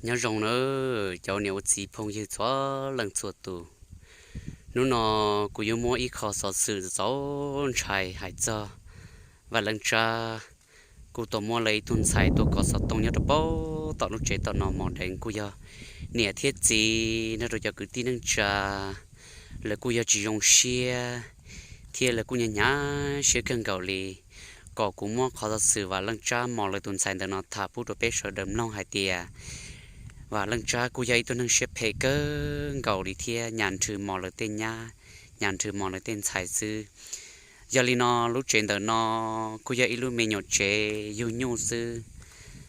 Nyob zoo nawb cov niam ua txiv phooj ywg txhua leej txhua tus. Hnub no kuv yuav muab ib qho xov xwm txaus ntshai hais txog Vam Leej Tsab kuj tau muab lawv ib tug ntxhais tuaj kov xov tooj nyob rau pem tom lub tsev tom no. Mos deev kuj yog niam thiab txiv nrog rau cov kwv tij neej tsa, lawv kuj yog tsis zoo siab thiab lawv kuj hnyav hnyav siab kawg nkaus li. Kom kuv muab qhov xov xwm Vam Leej Tsab mos lawv tus ntxhais ntawm no tham pub rau peb sawv daws mloog hais tias Vam Leej Tsab kuj yog ib tug neeg siab phem kawg nkaus li thiab nyas nrhw mos lawv tej nyab, nyas nrhw mos lawv tej ntxhais xwb. Yog li no lub tsev ntawm no kuj yog ib lub me nyuam tsev yug nyuj xwb,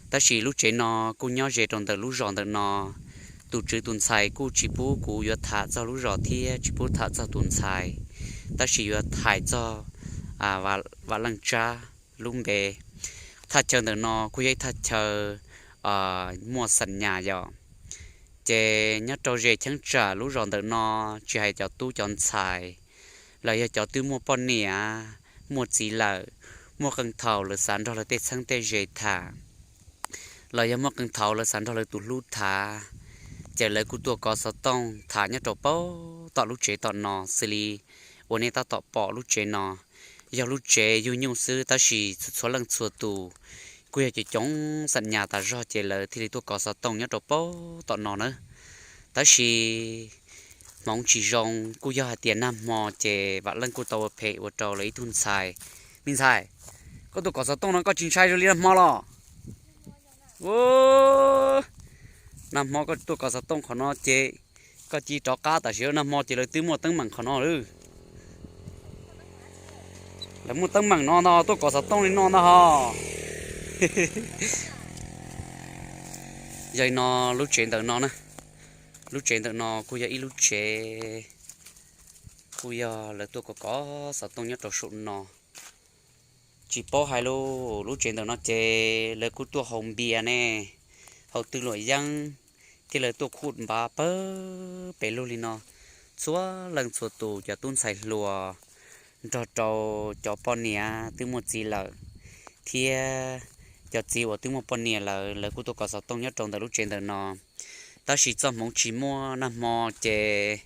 tab sis lub tsev no kuj nyob ze rau ntawm lub zos ntawm no. Tus tswv tus ntxhais kuj tsis pub kuv yuav tham txog lub zos thiab tsis pub tham txog tus ntxhais, tab sis yuav hais txog Vam Leej Tsab lub npe. Thaj chaw ntawm no kuj yog ib thaj chaw muaj xam nyas yom. Ces nyob rau ze cheeb tsam lub zos ntawm no, tsis hais cov tub cov ntxhais los yog cov twb muaj poj niam muaj txiv lawm, muaj qee thaum lawv xav nrog lawv tej txheeb tej ze tham los yog muaj qee thaum lawv xav nrog lawv tus hlub tham, ces lawv kuj tuaj kov xov tooj tham nyob rau pem tom lub tsev tom no xws li uas nej tab tom pom lub tsev no. Yog lub tsev yug nyuj xwb tab sis txhua leej txhua tus kuj yog cov coob xam nyas tas zog ces lawv thiaj li tuaj kov xov tooj nyob rau pem tom no na. Tab sis hmoov tsis zoo kuj yog hais tias nag hmo ces Vam Leej kuj tau ua phem ua rau lawv ib tug ntxhais. Me ntxhais, koj tuaj kov xov tooj no koj tsis ntshai zoo li nag hmo los? Nag hmo koj tuaj kov xov tooj qhov no ces koj cia rov qab tam sim no, nag hmo ces lawv twb muaj teeb meem qhov no lawm. Lawv muaj teeb meem no ntag, tuaj kov xov tooj li no ntag ho. Yog li no lub tsev ntawm no na, lub tsev ntawm no kuj yog ib lub tsev kuj yog lawv tuaj kov kov xov tooj nyob rau saum no. Tsis paub hais lus, lub tsev ntawm no ces lawv kuj tuaj haus npias ne, haus tw luam yeeb, thiab lawv tuaj khuj npav pawg pes lug li no. Txhua leej txhua tus cov tub ntxhais hluas nrog rau cov poj niam twb muaj txiv lawm thiab cov txiv uas twb muaj poj niam lawm, lawv kuj tuaj kov xov tooj nyob rau ntawm lub tsev ntawm no. Tab sis txoj hmoov tsis muaj, nag hmo ces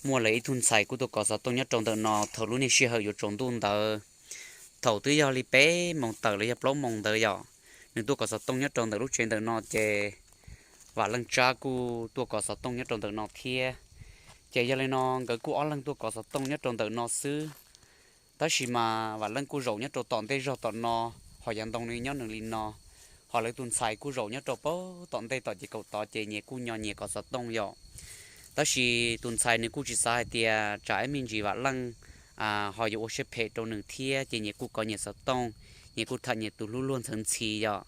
muaj lawv ib tug ntxhais kuj tuaj kov xov tooj nyob rau ntawm no thaum lub niag sij hawm yuav tsaus ntuj ntawd. Thaum twb yog li peb moos tawm los yog plaub moos ntawd yom, nws tuaj kov xov tooj nyob rau ntawm lub tsev ntawm no ces Vam Leej Tsab kuj tuaj kov xov tooj nyob rau ntawm no thiab. Ces yog li no nkawd kuj ob leeg tuaj kov xov tooj nyob rau ntawm no xwb. Tab sis mas Vam Leej kuj zaum nyob rau tom ntej zog tom no, ho yav ntoo nws nyob nws li no, ho lawv tus ntxhais kuj zaum nyob rau pem tom ntej tom ces kaum tod ces nyias kuj nyo nyias kov xov tooj yom. Tab sis tus ntxhais nws kuj tsis xav hais tias tsam ib me ntsis Vam Leej ho yuav ua siab phem rau nws thiab ces nyias kuj kov nyias xov tooj, nyias kuj tham nyias tus hlub luag ntxhawv ntxhi yom.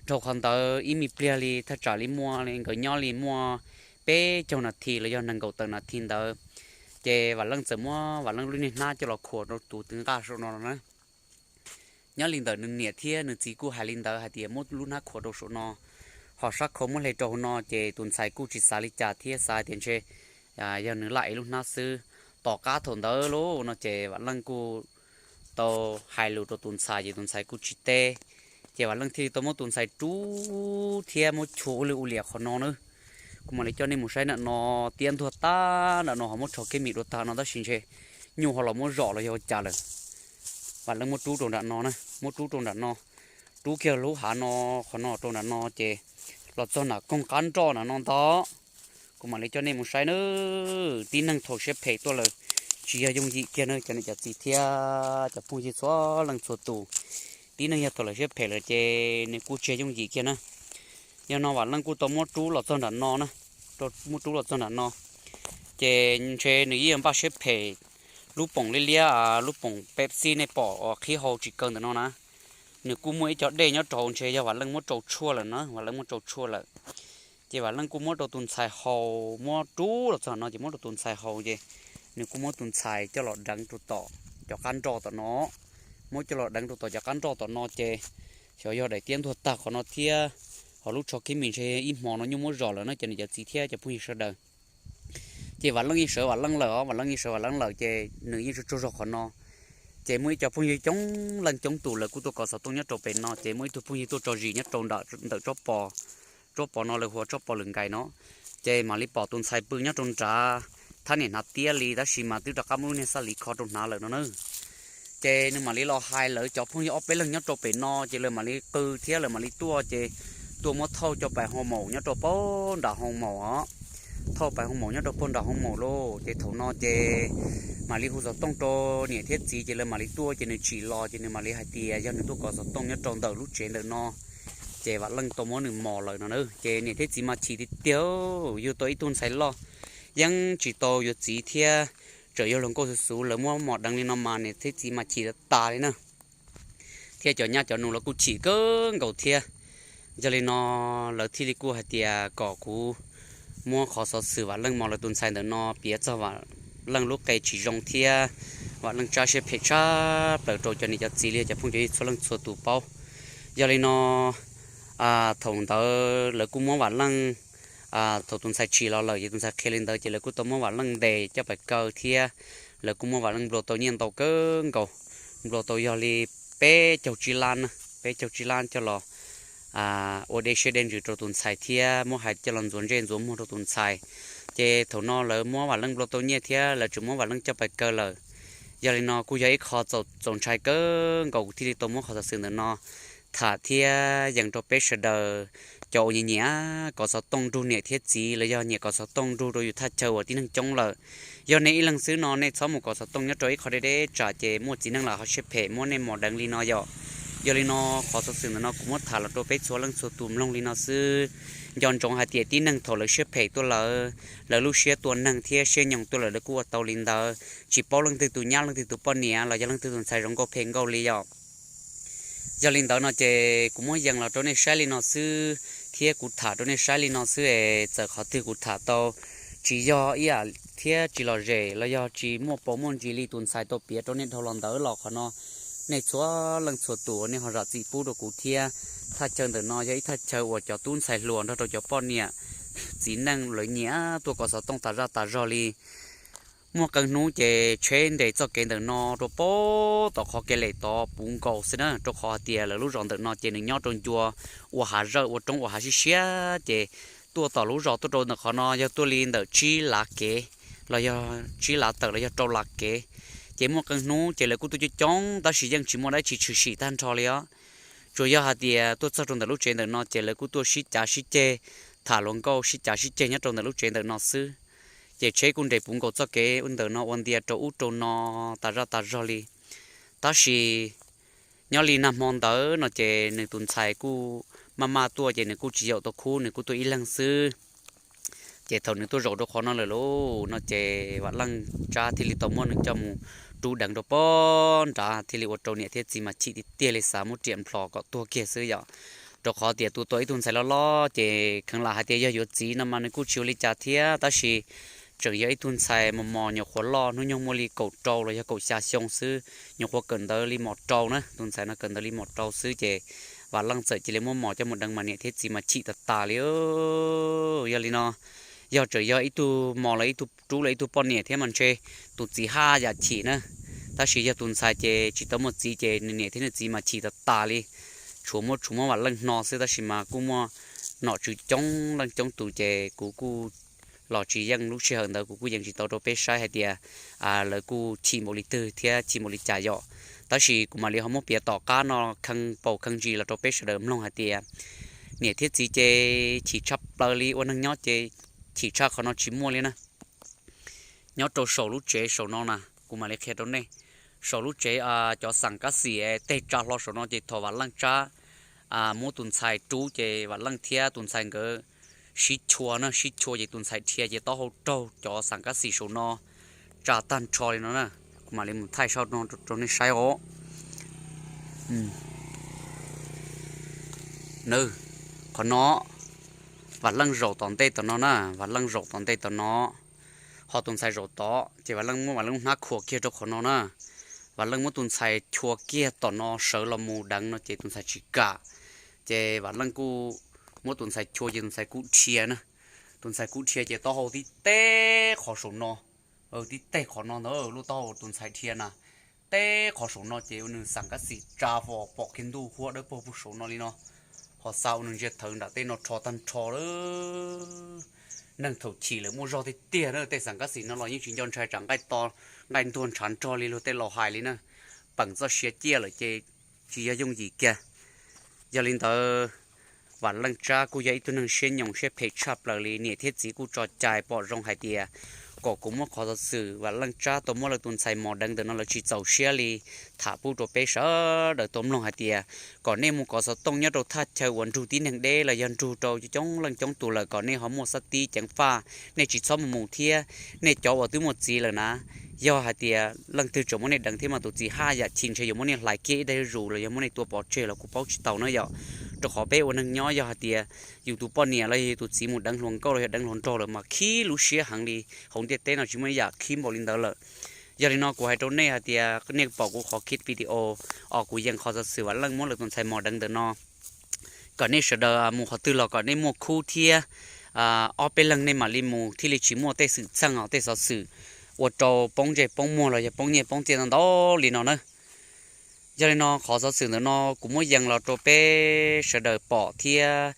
Dhau qhov ntawd ib me pliag li thaj tsam li muaj li nkawd nyob li muaj peb caug nas this los yog nees nkaum tawm nas this ntawd, ces Vam Leej txawm muab Vam Leej lub niag hnab coj los khuam rau tus twv nqaj saum no na. Nyob li ntawm nws niam thiab nws txiv kuj hais li ntawd hais tias muab lub hnab khuam rau saum no, ho sab khau muab hle rau hauv no, ces tus ntxhais kuj tsis xav li cas thiab xav hais tias ntshe yog nws laj ev lub hnab xwb. Tom qab thaum ntawd lauj no ces Vam Leej kuj tau hais lus rau tus ntxhais ces tus ntxhais kuj tsis teb. Ces Vam Leej thiaj li tau muab tus ntxhais rub thiab muab chua ua lwj ua liam qhov no na. Kuv mam li coj nej mus saib nram no, tiab ntuag tag nram no ho muab rho kev mis dua tag no tab sis ntshe nyuj ho los muab zom los yog ua cas lawm. Vam Leej muab rub rau nram no na, muab rub rau nram no, rub kiag lub hav no, qhov no rau nram no ces los txog nram koog qab nroj nram no ntag. Kuv mam li coj nej mus saib na. Tib neeg thaum siab phem tuaj lawm tsis yog yooj yim kiag na cov niam cov txiv thiab cov phooj ywg txhua leej txhua tus. Tib neeg yog thaum lawv siab phem lawm ces nws kuj tsis yog yooj yim kiag na. Yog no Vam Leej kuj tau muab rub los txog nram no na, muab rub los txog nram no, ces ntshe nws yeej yuav npaj siab phem. Lub poom liab liab, lub poom Pepsi nej pom qhib hau tsis kaw ntawm no na, nws kuj muaj ib co dej nyob rau hauv, ntshe yog Vam Leej muab rau tshuaj lawm na, Vam Leej muab rau tshuaj lawm. Ces Vam Leej kuj muab rau tus ntxhais haus, muab rub los txog no ces muab rau tus ntxhais haus ces nws kuj muab tus ntxhais coj los deev rau tom cov qab nroj tom no. Muab coj los deev rau tom cov qab nroj tom no ces xyov yog daim tiab ntuag tag qhov no thiab, ho lub tsho kev mis ntshe ib hmo no nyuj muab zom lawm no cov niam cov txiv thiab cov phooj ywg sawv daws. Ces Vam Leej yeej sawv Vam Leej lawm os, Vam Leej yeej sawv Vam Leej lawm ces nws yeej tsaug tsaug zog qhov no. Ces muaj ib co phooj ywg coob leej coob tus lawv kuj tuaj kov xov tooj nyob rau pem no, ces muaj ib tug phooj ywg tuaj tso zis nyob rau ntawm tsob pos tsob pos no lawv hu ua tsob pos lwm nkais no, ces mam li pom tus ntxhais pw nyob rau nrad thab niam hnav tiab li, tab sis mas twb rov qab muab lub niag xab lis kho rau hnav lawm no na. Ces nws mam li los hais lawv cov phooj ywg ob peb leeg nyob rau pem no, ces lawv mam li qw thiab lawv mam li tuaj, ces tuaj muab thauj coj pais hoo maum nyob rau pag nram hoo maum os. Thauj pais hoo maum nyob rau pag nram hoo maum lauj, ces thaum no ces mam li hu xov tooj rau niam thiab txiv, ces lawv mam li tuaj, ces nws tsim los, ces nws mam li hais tias yog nws tuaj kov xov tooj nyob rau ntawm lub tsev ntawm no, ces Vam Leej tau muab nws mos lawm no na. Ces niam thiab txiv mas chim tiag tiag, yug tau ib tug ntxhais loj yeej tsis tau yuav txiv thiab, tseem yog hluas nkauj xuv xuv, lawv muab mos deev li no mas niam thiab txiv mas chim tas tas li na, thiab cov nyab cov nus los kuj chim kawg nkaus thiab. Yog li no lawv thiaj li kuj hais tias kom kuv muab qhov xov xwm Vam Leej mos lawv tus ntxhais ntawm no piav txog Vam Leej lub qe tsis zoo thiab Vam Leej tsab siab phem tshaj plaws rau cov niam cov txiv li cov phooj cov ywg txhua leej txhua tus paub. Yog li no thaum ntawd lawv kuj muab Vam Leej, thaum tus ntxhais tsim los lawm ces tus ntxhais qhia li ntawd ces lawv kuj tau muab Vam Leej ntes coj pais kaw thiab lawv kuj muab Vam Leej nplua tau nyiaj ntau kawg nkaus, nplua tau yog li peb caug tsib lab na, peb caug tsib lab coj los ua dej siab dej ntsws rau tus ntxhais thiab muab hais coj los ntxuav ntsej ntxuav muag rau tus ntxhais. Ces thaum no lawv muab Vam Leej nplua tau nyiaj thiab lawv tseem muab Vam Leej coj pais kaw lawm. Yog li no kuj yog ib qho txaus ntshai kawg nkaus kuv thiaj li tau muab qhov xov xwm ntawm no tham thiab yees rau peb sawv daws cov uas nyiam nyiam kov xov tooj nrug niam thiab txiv los yog nyiam kov xov tooj nrug rau yus thaj chaw uas tib neeg coob lawm. Yog nej ib leeg xwb no nej txhob mus kov xov tooj nyob rau ib qho deb deb tsam ces muaj txiv neej lawm ho siab phem muab nej mos deev li no yom. Yog li no qhov xov xwm ntawm no kuv muab tham los rau peb txhua leej txhua tus mloog li no xwb. Nco ntsoov hais tias tib neeg thaum lawv siab phem tuaj lawm, lawv lub siab tua neeg thiab siab nyoos tuaj lawm lawv kuj ua tau li ntawd, tsis paub leej twg tus nyab leej twg tus poj niam los yog leej twg tus ntxhais zoo nkauj phem nkauj li yom. Yog li ntawd no ces kuv muab yees los rau nej saib li no xwb, thiab kuv tham rau nej saib li no xwb es txawm qhov twg kuv tham tau tsis yog ib yam thiab tsis lom zem los yog tsis muaj paus muaj ntsis li tus ntxhais tau piav rau nej dhau los ntawd los qhov no nej txhua leej txhua tus nej ho zam txim pub rau kuv thiab. Thaj chaw ntawm no yog ib thaj chaw uas cov tub ntxhais hluas nrog rau cov poj niam txiv neej lawv nyiam tuaj kov xov tooj tas zaj tas zog li. Muaj qee hnub ces tsheb nres txoj kev ntawm no rau pem tom qhov kev lem tod puv nkaus xwb na, rau qhov hais tias lawv lub zos ntawm no ces nws nyob rau ncua ua hav zawj ua roob ua hav siab siab, ces tuaj tom lub zos tuaj rau ntawm qhov no yog tuaj li ntawm tsib lav kev los yog tsib lav tawm los yog rau lav kev. Ces muaj qee hnub ces lawv kuj tuaj coob coob tab sis yeej tsis muaj dab tsi tshwm sim tag nrho li os. Tsuas yog hais tias tuaj txog rau ntawm lub tsev ntawm no ces lawv kuj tuaj sib cav sib ceg, tham hluas nkauj sib cav sib ceg nyob rau ntawm lub tsev ntawm no xwb. Ces tsheb kuj nres puv nkaus txoj kev ntawm no ua ntia rau ub rau no tas zaj tas zog li. Tab sis nyob li nag hmo ntawd no ces nws tus ntxhais kuj maj maj tuaj ces nws kuj tsis yaum tau khub, nws kuj tuaj ib leeg xwb. Ces thaum nws tuaj zaum rau qhov no lawm lauj no ces Vam Leej tsab thiaj li tau muab nws coj mus rub deev rau pem nrad thiaj li ua rau niam thiab txiv mas chim tiag tiag li xav muab riam nplhos kom tuag kiag xwb yom. Rau qhov tias tua tau ib tug ntxhais loj loj ces kheev lam hais tias yog yuav txiv no mas nws kuj tsis ua li cas thiab tab sis tseem yog ib tug ntxhais mos mos nyuam qhuav loj hnub nyoog muaj li kaum rau los yog kaum xya xyoo xwb, nyuam qhuav kawm ntawv li mos rau na, tus ntxhais no kawm ntawv li mos rau xwb ces Vam Leej txawm cia li muab mos coj mus deev mas niam thiab txiv mas chim tas tas li. Yog li no yog tseem yog ib tug mos los ib tug rub los ib tug poj niam thiab mas ntshe tus txiv haj yam chim na. Tab sis yog tus ntxhais ces tsis tau muaj txiv ces nws niam thiab nws txiv mas chim tas tas li. Tshuav muab tshuav muab Vam Leej hno xwb tab sis mas kuj muaj nom tswv coob leej coob tus ces kuv kuj los tsis yeej lub sij hawm ntawd kuv kuj yeej tsis tau rau peb saib hais tias lawv kuj chim npaum li twg thiab chim npaum li cas yom. Tab sis kuv mam li ho muab piav tom qab no khee paus khee ntsis los rau peb sawv daws mloog hais tias niam thiab txiv ces chim tshaj plaws li, ua neeg nyob ces chim tshaj qhov no tsis muaj li na. Nyob rau saum lub tsev saum no na, kuv mam li qhia rau nej. Saum lub tsev cov xam kab xim tej tsa hlo saum no ces thaum Vam Leej tsab muab tus ntxhais rub ces Vam Leej thiab tus ntxhais nkawd sib chua na, sib chua ces tus ntxhais dhia ces taub hau raug cov xam kab xim saum no tsa tag nrho li no na. Kuv mam li mus thaij saum no rau nej saib os. Qhov no Vam Leej zaum tom ntej tom no na, Vam Leej zaum tom ntej tom no, ho tus ntxhais zaum tod ces Vam Leej muab Vam Leej lub hnab khuam kiag rau qhov no na. Vam Leej muab tus ntxhais chua kiag tom no sawv los mus deev no ces tus ntxhais tsis kam. Ces Vam Leej kuj muab tus ntxhais chua ces tus ntxhais kuj dhia na. Tus ntxhais kuj dhia ces taub hau tib teg qhov saum no, tib teg qhov no ntag, lub taub hau tus ntxhais dhia na, teb qhov saum no ces ua nws xam kab xim tsa fo pom kiag ntuj huab dawb paug puag saum no li no. Ho xa ua nws ntsia thawv nram tej no rho tag nrho lawm. Neeg thaum chim lawm muaj zog tiag tiag na, tej xeem Nkaj Xim no los yeej tsis nco ntshai tsam nqaij to nqaij ntuag ntshav nrog li luag tej laus hais li na. Peem txoj sia ciaj lawm ces tsis yog yooj yim kiag. Yog li ntawd, Vam Leej Tsab kuj yog ib tug neeg siab nyoos siab phem tshaj plaws li, niam thiab txiv kuj tso cai pom zoo hais tias kom kuv muab qhov xov xwm Vam Leej Tsab tau muab lawv tus ntxhais mos deev ntawm no lawv tsis txaus siab li tham pub rau peb sawv daws tau mloog hais tias kom nej mus kov xov tooj nyob rau thaj chaw uas nrug tib neeg deb los yog nrug rau coob leej coob tus lawm kom nej ho muaj xab tib ceev faj, nej tsis txhob mus mus thiab. Nej cov uas twb muaj txiv lawm na, yog hais tias leej twg tseem muab nej deev thiab mas tus txiv haj yam chim ntshe yuav muab nej hlais kiag ib daig zuj zus los yog muab nej tua pov tseg los kuv paub tsis tau na yom. Rau qhov peb ua neeg nyob yog hais tias yus tus poj niam los yog yus tus txiv mus deev hluas nkauj los yog deev hluas nraug lawm mas khib lub siab heev li, hauv ntiaj teb no tsis muaj ib yam khib npaum li ntawd lawm. Yog li no kuv hais rau nej hais tias nej pom kuv qhov khib video os, kuv yees qhov xov xwm Vam Leej muab lawv tus ntxhais mos deev ntawm no, kom nej sawv daws mus qhov twg los kom nej muaj khub thiab ob peb leeg nej mam li mus thiaj li tsis muaj tej xwm txheej os, tej xov xwm ua rau poob ntsej poob muag los yog poob nyiaj poob txiaj ntau ntau li no na. Yog li no qhov xov xwm ntawm no kuv muab yees los rau peb sawv daws pom thiab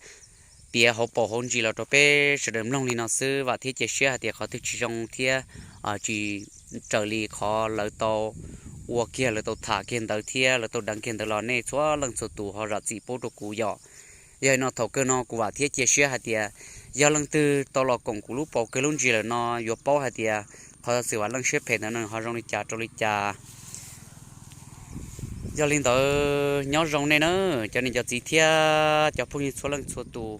piav hauv paus hauv ntsis los rau peb sawv daws mloog li no xwb, vam thiab cia siab hais tias qhov twg tsis zoo thiab tsis raws li qhov lawv tau ua kiag, lawv tau tham kiag ntawd thiab lawv tau deev kiag ntawd los nej txhua leej txhua tus ho zam txim pub rau kuv yom. Yog li no thaum kawg no kuv vam thiab cia siab hais tias yog leej twg tau los koom kuv lub paus kawg lub ntsis lawm no yuav paub hais tias qhov xov xwm Vam Leej siab phem ntawd nws ho zoo li cas rau li cas. Yog li ntawd nyob zoo nej na, cov niam cov txiv thiab cov phooj ywg txhua leej txhua tus.